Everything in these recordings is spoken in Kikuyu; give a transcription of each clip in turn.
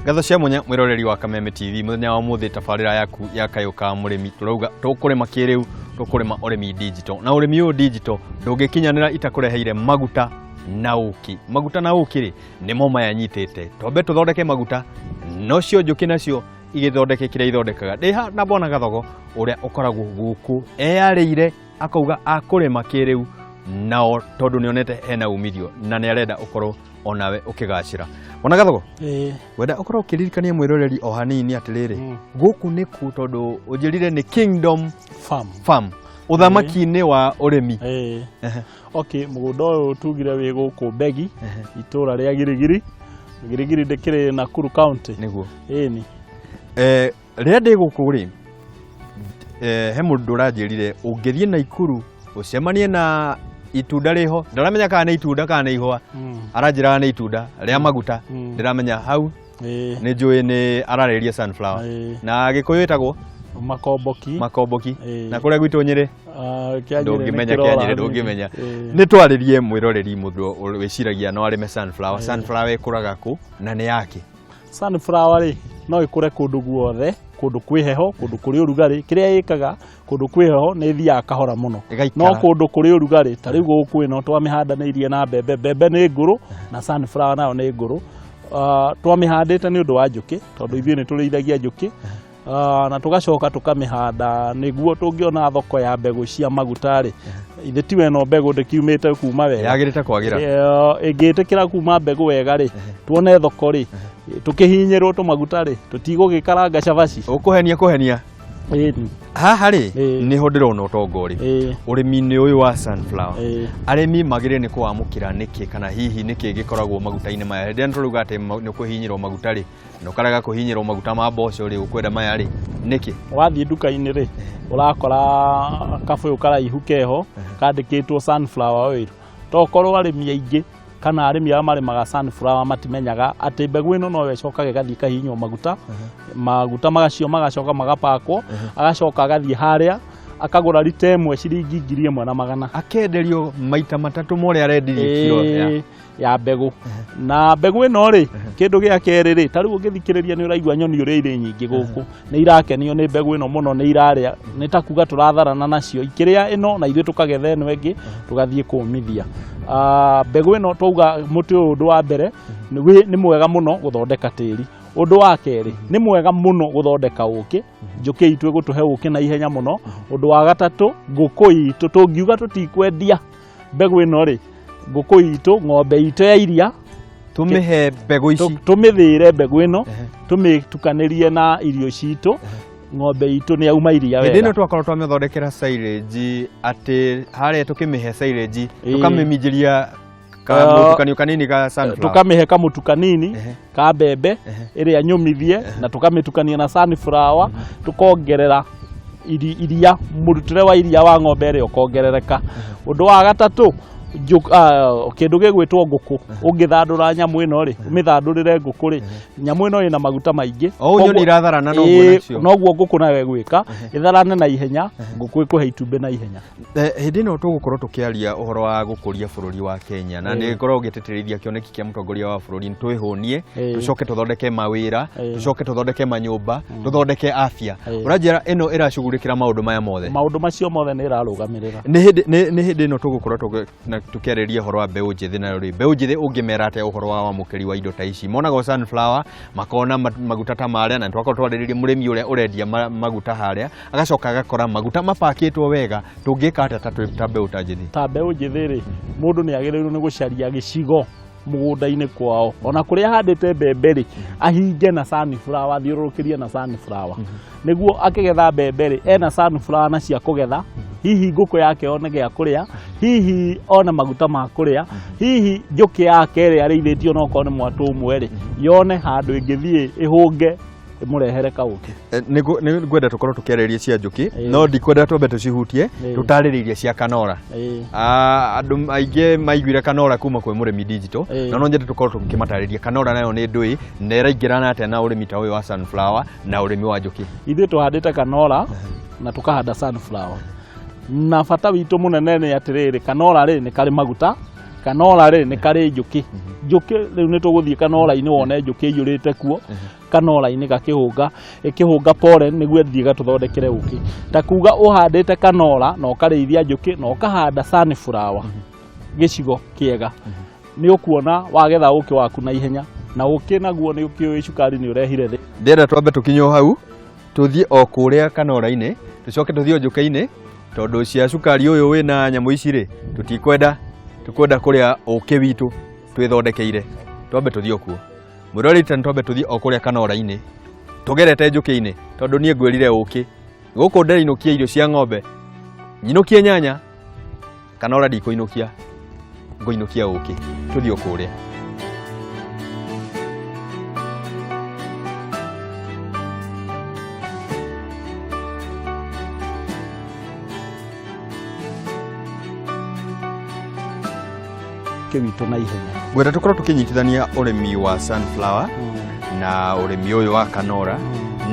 Ngatho cia mwanya mwiroreri wa Kameme TV, muthenya wa muthi tabarĩra yaku ya Kayũ ka Mũrĩmi, tũrauga tũkũrĩma kĩrĩu, tũkũrĩma ũrĩmi digital, na ũrĩmi ũyũ digital ndũngĩkinyanĩra itakũreheire maguta na ũkĩ. Maguta na ũkĩ rĩ, nĩmo maya nyitĩte. Twambe tũthondeke maguta, nocio njũkĩ nacio igĩthondeke kĩrĩa ithondekaga. Ndĩ ha na Bwana Gathogo ũrĩa ũkoragwo gũkũ eyarĩire akauga akũrĩma kĩrĩu nao tondũ nĩonete hena umithio na nĩarenda ũkorwo onawe ũkĩgacĩra. Bwana Gathogo, wenda ũkorwo ũkĩririkania mwĩroreri o hanini atĩrĩrĩ, gũkũ nĩkũ, tondũ ũnjĩrire nĩ Kingdom Farm. Farm, ũthamaki-inĩ wa ũrĩmi. Ĩĩ. Okay, mũgũnda ũyũ tugire wĩ gũkũ Mbegi, itũũra rĩa Girigiri. Girigiri ndĩkĩrĩ Nakuru County. Nĩguo. Ĩni. Rĩrĩa ndĩ gũkũ rĩ, he mũndũ ũranjĩrire ũngĩthiĩ Naikuru ũcemanie na itunda rĩho, ndaramenya kana nĩ itunda kana nĩ ihũa, aranjĩraga nĩ itunda rĩa maguta, ndĩramenya hau nĩ njũĩ nĩ ararĩria sunflower. Na Gĩkũyũ ĩtagwo Makomboki. Makomboki. Ĩĩ. Na kũrĩa gwitũ Nyĩrĩ Ah, kĩa Nyĩrĩ nĩ ndũngĩmenya kĩrora kĩa Nyĩrĩ hanini. ndũngĩmenya. Ĩĩ. Nĩ twarĩrie mwĩroreri mũndũ wĩciragia no arĩme sunflower. Sunflower ĩkũraga kũ na nĩ yake? Sunflower rĩ, no ĩkũre kũndũ guothe, kũndũ kwĩ heho, kũndũ kũrĩ ũrugarĩ. Kĩrĩa ĩkaga kũndũ kwĩ heho nĩ ĩthiaga kahora mũno. Ĩgaikara. No kũndũ kũrĩ ũrugarĩ ta rĩu gũkũ ĩno twamĩhandanĩirie na mbembe, mbembe nĩ ngũrũ na sunflower nayo nĩ ngũrũ. Twamĩhandĩte nĩ ũndũ wa njũkĩ tondũ ithuĩ nĩ tũrĩithagia njũkĩ. Na tũgacoka tũkamĩhanda nĩguo tũngĩona thoko ya mbegũ cia maguta rĩ, ithe tiwe ĩno mbegũ ndĩkiumĩte kuma wega. Yagĩrĩte kwagĩra. Ĩngĩtĩkĩra kuma mbegũ wega rĩ, tuone thoko rĩ, tũkĩhinyĩrwo tũmaguta rĩ, tũtigũgĩkaranga cabaci. Ũkũhenia kũhenia. Ĩni. Haha rĩ, Ĩĩ. nĩho ndĩrona ũtonga ũrĩ ũrĩmi-inĩ ũyũ wa sunflower. Arĩmi magĩrĩire nĩ kũwamũkĩra nĩkĩ, kana hihi nĩkĩ gĩkoragwo maguta-inĩ maya? Hĩndĩ ĩrĩa tũrauga atĩ nĩ ũkũhinyĩrwo maguta rĩ, na ũkarega kũhinyĩrwo maguta ma mboco rĩ, ũkwenda maya rĩ, nĩkĩ? Wathiĩ nduka-inĩ rĩ, ũrakora kabũyũ karaihu keho kandĩkĩtwo sunflower oil. Tokorwo arĩmi aingĩ kana arĩmi arĩa marĩmaga sunflower matimenyaga atĩ mbegũ ĩno no ĩcokaga ĩgathiĩ ĩkahihinywo maguta, maguta magacio magacoka magapakwo, agacoka agathiĩ harĩa akagũra rita ĩmwe ciringi 1,100. Akenderio maita matatũ ma ũrĩa arendirie kiro ya Ĩĩ, ya mbegũ. Na mbegũ ĩno rĩ, kĩndũ gĩa kerĩ rĩ, ta rĩu ũngĩthikĩrĩria nĩ ũraigua nyoni ũrĩa irĩ nyingĩ gũkũ, nĩ irakenio nĩ mbegũ ĩno mũno, nĩ irarĩa, nĩ ta kuga tũratharana nacio, ikĩrĩa ĩno na ithuĩ tũkagetha ĩno ĩngĩ tũgathiĩ kũmithia. Mbegũ ĩno twauga mũtĩ ũyũ ũndũ wa mbere nĩ mwega mũno gũthondeka tĩri. Ũndũ wa kerĩ nĩ mwega mũno gũthondeka ũkĩ, njũkĩ itũ ĩgũtũhe ũkĩ na ihenya mũno. Ũndũ wa gatatũ, ngũkũ itũ tũngiuga tũtikwendia mbegũ ĩno rĩ, ngũkũ itũ, ng'ombe itũ ya iria, tũmĩhe mbegũ ici, tũmĩthĩre mbegũ ĩno, tũmĩtukanĩrie na irio citũ, ng'ombe itũ nĩ yauma iria Hĩndĩ ĩno wega. twakorwo twamĩthondekera silage, atĩ harĩa tũkĩmĩhe silage tũkamĩminjĩria kamũtukanio kanini ka sunflower. Tũkamĩhe kamũtu kanini ka mbembe ĩrĩa nyũmithie na tũkamĩtukania na sunflower, tũkongerera iria, mũrutĩre wa iria wa ng'ombe ĩrĩa ũkongerereka. Ũndũ wa gatatũ, kĩndũ gĩgwĩtwo ngũkũ, ũngĩthandũra nyamũ ĩno rĩ, ũmĩthandũrĩre ngũkũ rĩ, nyamũ ĩno ĩna maguta maingĩ. O ũũ nyoni Koguo- iratharana noguo nacio. Noguo ngũkũ nayo ĩgwĩka, ĩtharane na ihenya, ngũkũ ĩkũhe itumbĩ na ihenya. Hĩndĩ ĩno tũgũkorwo tũkĩaria ũhoro wa gũkũria bũrũri wa Kenya, na nĩ gĩkoragwo gĩtĩtĩrithia kĩoneki kĩa mũtongoria wa bũrũri nĩ twĩhũnie, tũcoke tũthondeke mawĩra, tũcoke tũthondeke manyũmba, tũthondeke afya. Ũranjĩra ĩno ĩracugurĩkĩra maũndũ maya mothe? Maũndũ macio mothe nĩ ĩrarũgamĩrĩra. Nĩ hĩndĩ ĩno tũgũkorwo tũkĩarĩrĩria ũhoro wa mbeũ njĩthĩ, nayo rĩ, mbeũ njĩthĩ ũngĩmera atĩa ũhoro wa wamũkĩri wa indo ta ici? Monaga o sunflower, makona maguta ta marĩa, na twakorwo twarĩrĩria mũrĩmi ũrĩa ũrendia maguta harĩa, agacoka agakora maguta mapakĩtwo wega. Tũngĩka atĩa ta twĩ ta mbeũ ta njĩthĩ? Ta mbeũ njĩthĩ rĩ, mũndũ nĩ agĩrĩirwo nĩ gũcaria gĩcigo mũgũnda-inĩ kwao, ona kũrĩa ahandĩte mbembe rĩ, ahinge na sunflower, athiũrũrũkĩrie na sunflower, nĩguo akĩgetha mbembe rĩ, ena sunflower na cia kũgetha, hihi ngũkũ yake one gĩa kũrĩa, hihi one maguta ma kũrĩa, hihi njũkĩ yake ĩrĩa arĩithĩtie onokorwo nĩ mwatũ ũmwe rĩ, yone handũ ĩngĩthiĩ ĩhũnge ĩmũrehere kaũkĩ. Nĩ ngwenda tũkorwo tũkĩarĩrĩria cia njũkĩ, no ndikwenda twambe tũcihutie tũtarĩrĩirie cia kanora. Andũ aingĩ maiguire kanora kuma kwĩ Mũrĩmi Digital, no no nyende tũkorwo tũkĩmatarĩria kanora nayo nĩ ndũĩ na ĩraingĩrana atĩa na ũrĩmi ta ũyũ wa sunflower na ũrĩmi wa njũkĩ. Ithuĩ tũhandĩte kanora na tũkahanda sunflower, na bata witũ mũnene nĩ atĩrĩrĩ, kanora rĩ, nĩ karĩ maguta, Kanora rĩ nĩ karĩ njũkĩ. Njũkĩ rĩu nĩ tũgũthiĩ kanora-inĩ wone njũkĩ ĩiyũrĩte kuo kanora-inĩ gakĩhũnga, ĩkĩhũnga pollen nĩguo ĩthiĩ ĩgatũthondekere ũkĩ. Ta kuga ũhandĩte kanora na ũkarĩithia njũkĩ na ũkahanda sunflower gĩcigo kĩega, nĩ ũkuona wagetha ũkĩ waku na ihenya, na ũkĩ naguo nĩ ũkĩũĩ cukari nĩ ũrehire thĩ. Ndĩrenda twambe tũkinye o hau, tũthiĩ o kũrĩa kanora-inĩ, tũcoke tũthiĩ o njũkĩ-inĩ, tondũ cia cukari ũyũ wĩna nyamũ ici rĩ, tũtikwenda, tũkwenda kũrĩa ũkĩ witũ twĩthondekeire. Twambe tũthiĩ o kuo. Mwĩroreri ta twambe tũthiĩ o kũrĩa kanora-inĩ, tũgerete njũkĩ-inĩ, tondũ niĩ ngwĩrire ũkĩ. Gũkũ ndĩrainũkia irio cia ng'ombe, nyinũkie nyanya, kanora ndikũinũkia, ngũinũkia ũkĩ. Tũthiĩ o kũrĩa. Ũkĩ witũ na ihenya. Ngwenda tũkorwo tũkĩnyitithania ũrĩmi wa sunflower na ũrĩmi ũyũ wa kanora,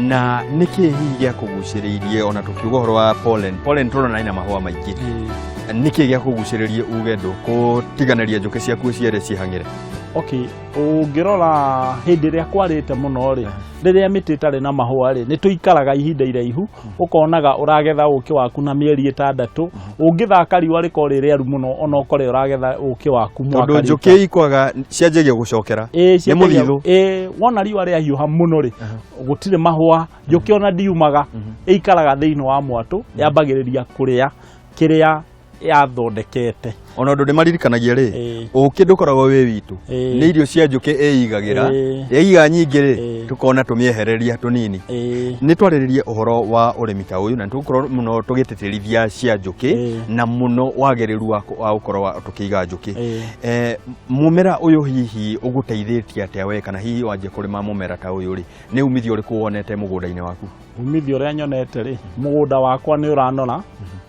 na nĩkĩ hihi gĩakũgucĩrĩirie ona tũkiuga ũhoro wa pollen? Pollen tũrona ina mahũa maingĩ. Nĩkĩ gĩakũgucĩrĩrie uge ndũkũtiganĩria njũkĩ ciaku ciere cihang'ĩre? Okay, ũngĩrora hĩndĩ ĩrĩa kwarĩte mũno rĩ, rĩrĩa mĩtĩ ĩtarĩ na mahũa rĩ, nĩ tũikaraga ihinda iraihu, ũkonaga ũragetha ũkĩ waku na mĩeri 6. Ũngĩthaka riũa rĩkorwo rĩ rĩaru mũno, ona ũkore ũragetha ũkĩ waku mwaka Tondũ rita. njũkĩ ikwaga cianjagia gũcokera. Ĩĩ, Nĩ mũthithũ. Ĩĩ, wona riũa rĩahiũha mũno rĩ, gũtirĩ mahũa, njũkĩ ona ndiumaga, ĩikaraga thĩinĩ wa mwatũ, yambagĩrĩria kũrĩa kĩrĩa yathondekete. Ona ũndũ ndĩmaririkanagia rĩ, ũkĩ ndũkoragwo wĩ witũ, nĩ irio cia njũkĩ ĩigagĩra, yaiga nyingĩ rĩ, tũkona tũmĩehereria tũnini. Nĩ twarĩrĩrie ũhoro wa ũrĩmi ta ũyũ, na nĩ tũgũkorwo mũno tũgĩtĩtĩrithia cia njũkĩ na mũno wagĩrĩru wa gũkorwo tũkĩiga njũkĩ. Mũmera ũyũ hihi ũgũteithĩtie atĩa we, kana hihi wanjia kũrĩma mũmera ta ũyũ rĩ, nĩ umithio ũrĩkũ wonete mũgũnda-inĩ waku? Umithio ũrĩa nyonete rĩ, mũgũnda wakwa nĩ ũranora,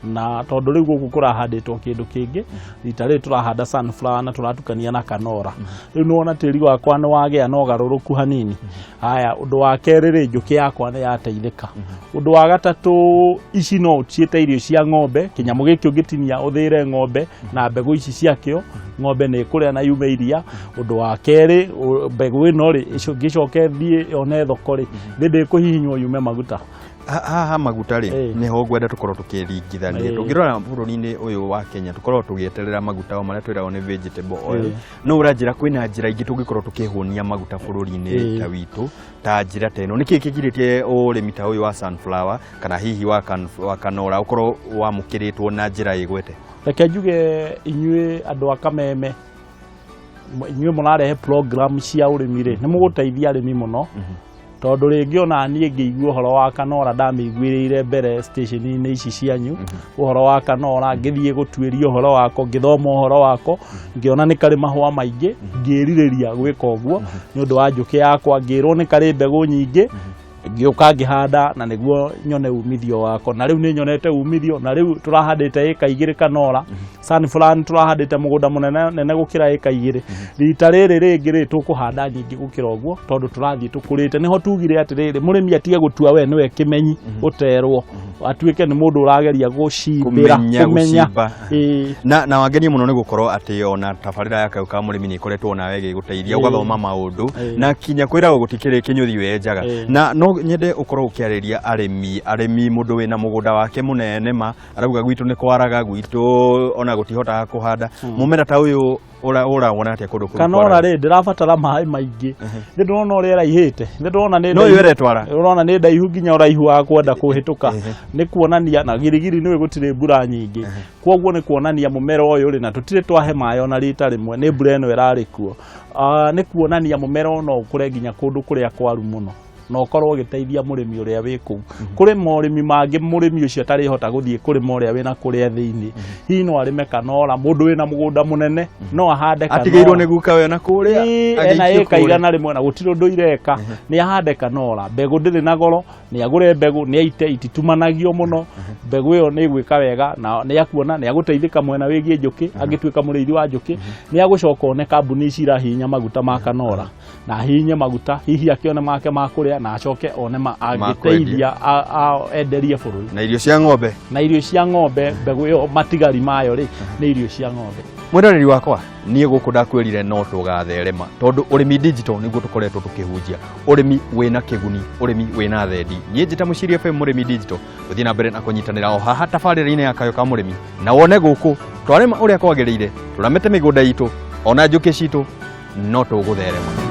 na tondũ rĩu gũkũ kũrahandĩtwo kĩndũ kĩngĩ, rita rĩrĩ tũrahanda sunflower na tũratukania na kanora. Rĩu nĩ wona tĩri wakwa nĩ wagĩa na ũgarũrũku hanini. Haya, ũndũ wa kerĩ rĩ, njũkĩ yakwa nĩ yateithĩka. Ũndũ wa gatatũ, ici no ũciĩte irio cia ng'ombe, kĩnyamũ gĩkĩ ũngĩtinia ũthĩre ng'ombe na mbegũ ici ciakĩo, ng'ombe nĩ ĩkũrĩa na yume iria. Ũndũ wa kerĩ, mbegũ ĩno rĩ, ĩngĩcoka ĩthiĩ yone thoko rĩ, thĩ ndĩkũhihinywo yume maguta. Haha maguta rĩ, nĩho ngwenda tũkorwo tũkĩringithania. Tũngĩrora bũrũri-inĩ ũyũ wa Kenya, tũkoragwo tũgĩeterera maguta o marĩa twĩragwo nĩ vegetable oil. No ũranjĩra kwĩna njĩra ingĩ tũngĩkorwo tũkĩhũnia maguta bũrũri-inĩ ta witũ, ta njĩra ta ĩno. Nĩkĩ kĩgirĩtie ũrĩmi ta ũyũ wa sunflower kana hihi wa kanora ũkorwo wamũkĩrĩtwo na njĩra ĩgwete? Reke njuge inyuĩ andũ a Kameme, inyuĩ mũrarehe program cia ũrĩmi rĩ, nĩ mũgũteithia arĩmi mũno. Tondũ rĩngĩ ona niĩ ngĩigua ũhoro wa kanora ndamĩiguĩrĩire mbere station-inĩ ici cianyu, ũhoro wa kanora, ngĩthiĩ gũtuĩria ũhoro wako, ngĩthoma ũhoro wako, ngĩona nĩ karĩ mahũa maingĩ, ngĩrirĩria gwĩka ũguo nĩ ũndũ wa njũkĩ yakwa, ngĩrwo nĩ karĩ mbegũ nyingĩ, ngĩũka ngĩhanda na nĩguo nyone umithio wako. Na rĩu nĩ nyonete umithio, na rĩu tũrahandĩte ĩka 2 kanora, sunflower nĩ tũrahandĩte mũgũnda mũnene nene gũkĩra ĩka 2. Rita rĩrĩ rĩngĩ rĩ, tũkũhanda nyingĩ gũkĩra ũguo, tondũ tũrathiĩ tũkũrĩte. Nĩho tugire atĩrĩrĩ, mũrĩmi atige gũtua we nĩwe kĩmenyi gũterwo, atuĩke nĩ mũndũ ũrageria gũcimbĩra, Kũmenya, kũmenya. gũcimba. Na wangenia mũno nĩ gũkorwo atĩ ona tabarĩra ya Kayũ ka Mũrĩmi nĩ ĩkoretwo nawe ĩgĩgũteithia ũgathoma maũndũ, na kinya kwĩragwo gũtikĩrĩ kĩnyũthi wenjaga. Na no nyende ũkorwo ũkĩarĩria arĩmi, mũndũ wĩna mũgũnda wake mũnene ma arauga gwitũ nĩ kwaraga, gwitũ ona gũtihotaga kũhanda. Mũmera ta ũyũ ũrawona atĩa kũndũ kũu Kanora kwaraga? rĩ, ndĩrabatara maĩ maingĩ. Nĩ ndĩrona ũrĩa ĩraihĩte, nĩ ndĩrona nĩ No ndaihu. ũyũ ĩretwara. Ũrona nĩ ndaihu nginya ũraihu wa kwenda kũhĩtũka. Nĩ kuonania na girigiri nĩwe gũtirĩ mbura nyingĩ. Kwoguo nĩ kuonania mũmera ũyũ rĩ, na tũtirĩ twahe maĩ ona rita rĩmwe, nĩ mbura ĩno ĩrarĩ kuo. Nĩ kuonania mũmera ũyũ no ũkũre nginya kũndũ kũrĩa kwaru mũno, na ũkorwo ũgĩteithia mũrĩmi ũrĩa wĩ kũu. Kũrĩ morĩmi mangĩ mũrĩmi ũcio atarĩhota gũthiĩ kũrĩma ũrĩa wĩna kũrĩa thĩinĩ. Hihi no arĩme kanora, mũndũ wĩna mũgũnda mũnene no ahande kanora. Atigĩirwo nĩ guka we na kũrĩa, Ĩĩ, ena agĩikio ĩka kũrĩa. 100 na gũtirĩ ũndũ ireka. Nĩ ahande kanora, mbegũ ndĩrĩ na goro, nĩ agũre mbegũ, nĩ aite, ititumanagio mũno. Mbegũ ĩyo nĩ ĩgwĩka wega na nĩ akuona nĩ agũteithĩka mwena wĩgiĩ njũkĩ, angĩtuĩka mũrĩithi wa njũkĩ, nĩ agũcoka one kambuni ici irahihinya maguta ma kanora. Na ahihinye maguta, hihi akĩone make ma kũrĩa, na acoke one ma angĩteithia enderie bũrũri. Na irio cia ng'ombe. Na irio cia ng'ombe, mbegũ ĩyo matigari mayo rĩ, nĩ irio cia ng'ombe. Mwĩroreri wakwa, niĩ gũkũ ndakwĩrire no tũgatherema, tondũ ũrĩmi digital nĩguo tũkoretwo tũkĩhunjia, ũrĩmi wĩna kĩguni, ũrĩmi wĩna thendi. Niĩ njĩta Mũciiri FM mũrĩmi digital, gũthiĩ na mbere na kũnyitanĩra o haha tabarĩra-inĩ ya Kayũ ka Mũrĩmi, na wone gũkũ twarĩma ũrĩa kwagĩrĩire, tũramĩte mĩgũnda itũ ona njũkĩ citũ, no tũgũtherema.